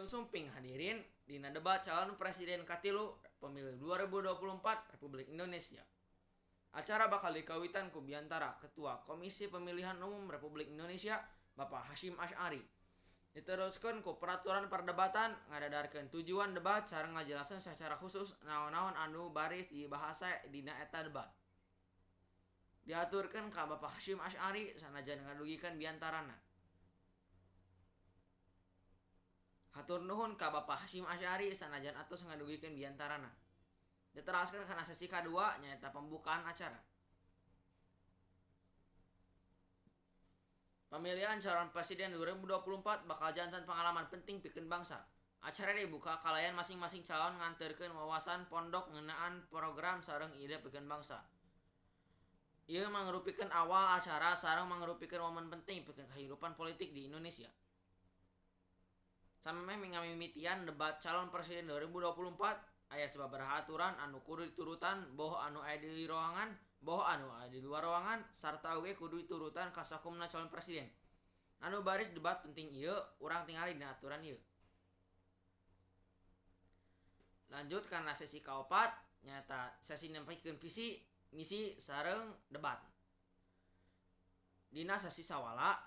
Wilujeng sumping hadirin dina debat calon presiden katilu pemilu 2024 Republik Indonesia. Acara bakal dikawitan ku biantara Ketua Komisi Pemilihan Umum Republik Indonesia Bapak Hasyim Asy'ari. Diteruskeun ku peraturan perdebatan ngadadarkeun tujuan debat sareng ngajelaskeun secara khusus naon-naon anu baris dibahasa dina eta debat. Dihaturkeun ka Bapak Hasyim Asy'ari sanajan ngadugikeun biantarana. Hatur nuhun ka Bapak Hasyim Asy'ari sanajan atos ngadugikeun biantarana. Diteraskeun kana sesi kadua nyaeta pembukaan acara. Pemilihan calon presiden 2024 bakal janten pengalaman penting pikeun bangsa. Acara dibuka kalayan masing-masing calon nganterkeun wawasan pondok ngeunaan program sareng ide pikeun bangsa. Ieu mangrupikeun awal acara sareng mangrupikeun momen penting pikeun kahirupan politik di Indonesia. Samemeh ngamimitian debat calon presiden 2024, aya sababaraha aturan anu kudu diturutan boh anu aya di ruangan, boh anu aya di luar ruangan, sarta oge kudu diturutan ka sakumna calon presiden. Anu baris debat penting ieu, urang tingali dina aturan ieu. Lanjut kana sesi kaopat, nyaeta sesi nyampikeun visi, misi sareng debat. Dina sesi sawala,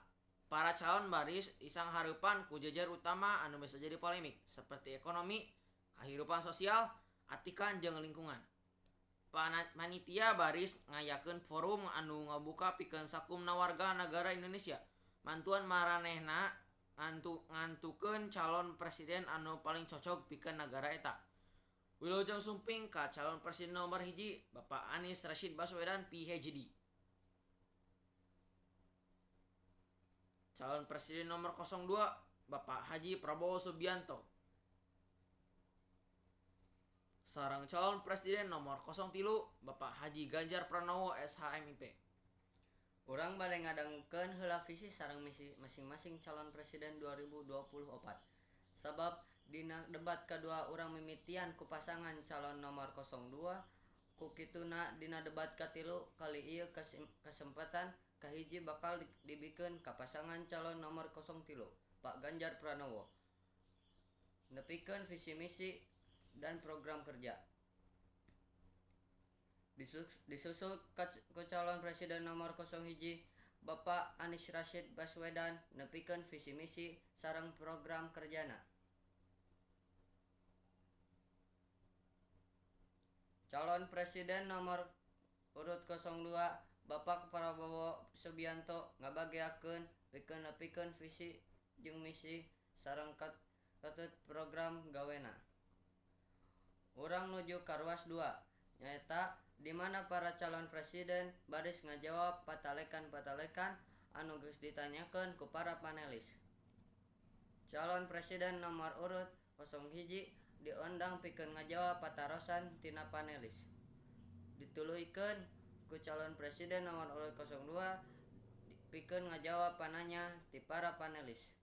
para calon baris isanghareupan ku jejer utama anu bisa jadi polemik seperti ekonomi, kahirupan sosial, atikan jeung lingkungan. Panitia baris ngayakeun forum anu ngabuka pikeun sakumna warga nagara Indonesia. Mantuan maranehna ngantukeun calon presiden anu paling cocok pikeun nagara eta. Wilujeng sumping ka calon presiden nomor 1 Bapak Anies Rasyid Baswedan PhD. Calon presiden nomor 02 Bapak Haji Prabowo Subianto. Sareng calon presiden nomor 03 Bapak Haji Ganjar Pranowo SHMIP. Urang bade ngadangukeun heula visi sareng misi masing-masing calon presiden 2024. Sabab dina debat kadua urang mimitian ku pasangan calon nomor 02, ku kituna dina debat katilu kali ieu kasempatan kahiji bakal dibikeun ka pasangan calon nomor 03 Pak Ganjar Pranowo. Nepikeun visi misi dan program kerja. Disusul ku calon presiden nomor 01 Bapak Anies Rasyid Baswedan nepikeun visi misi sareng program kerjana. Calon presiden nomor urut 02 Bapak Prabowo Subianto ngabageakeun pikeun nepikeun visi jeung misi sareng katut program gawena. Urang nuju ka ruas 2, nyaeta di mana para calon presiden baris ngajawab patalekan-patalekan anu geus ditanyakeun ku para panelis. Calon presiden nomor urut 01 diondang pikeun ngajawab patarosan tina panelis. Dituluykeun ku calon presiden nomor urut 02 pikeun ngajawab pananya ti para panelis.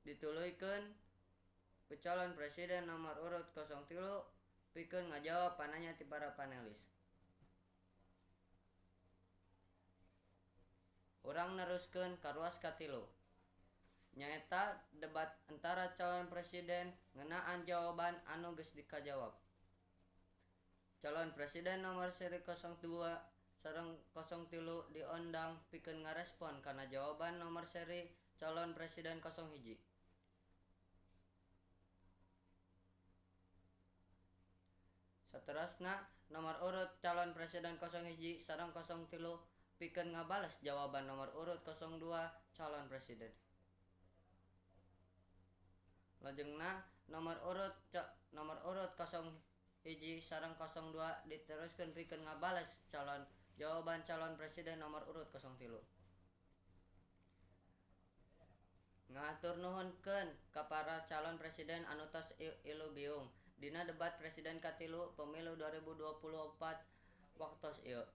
Dituluykeun ku calon presiden nomor urut 03 pikeun ngajawab pananya ti para panelis. Urang neruskeun ka ruas katilu, nyaeta debat antara calon presiden ngeunaan jawaban anu geus dikajawab. Calon presiden nomor seri 02 sareng 03 diondang pikeun ngarespon kana jawaban nomor seri calon presiden 01. Saterasna nomor urut calon presiden 01 sareng 03 pikeun ngabales jawaban nomor urut 02 calon presiden. Lajengna nomor urut 01 sareng 02 diteruskeun pikeun ngabales calon jawaban calon presiden nomor urut 03. Ngahatur nuhunkeun ka para calon presiden anu tos ilu biung dina debat presiden katilu pemilu 2024 waktos ieu.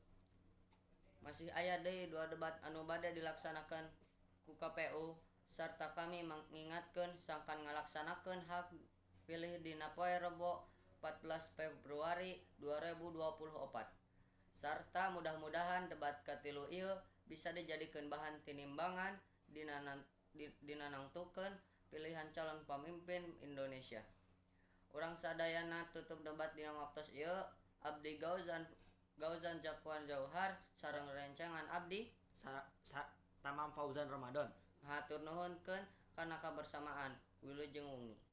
Masih aya deui dua debat anu bade dilaksanakeun ku KPU sarta kami ngingatkeun sangkan ngalaksanakeun hak pilih dina poe Rebo 14 Februari 2024. Sarta mudah-mudahan debat katilu ieu bisa dijadikeun bahan tinimbangan dina nangtukeun pilihan calon pamimpin Indonesia. Urang sadayana tutup debat dina waktos ieu. Abdi Gauzan Gauzan Zakwan Jauhar sareng rencangan abdi Tamam Fauzan Ramadan. Hatur nuhunkeun kana kabersamaan. Wilujeng wengi.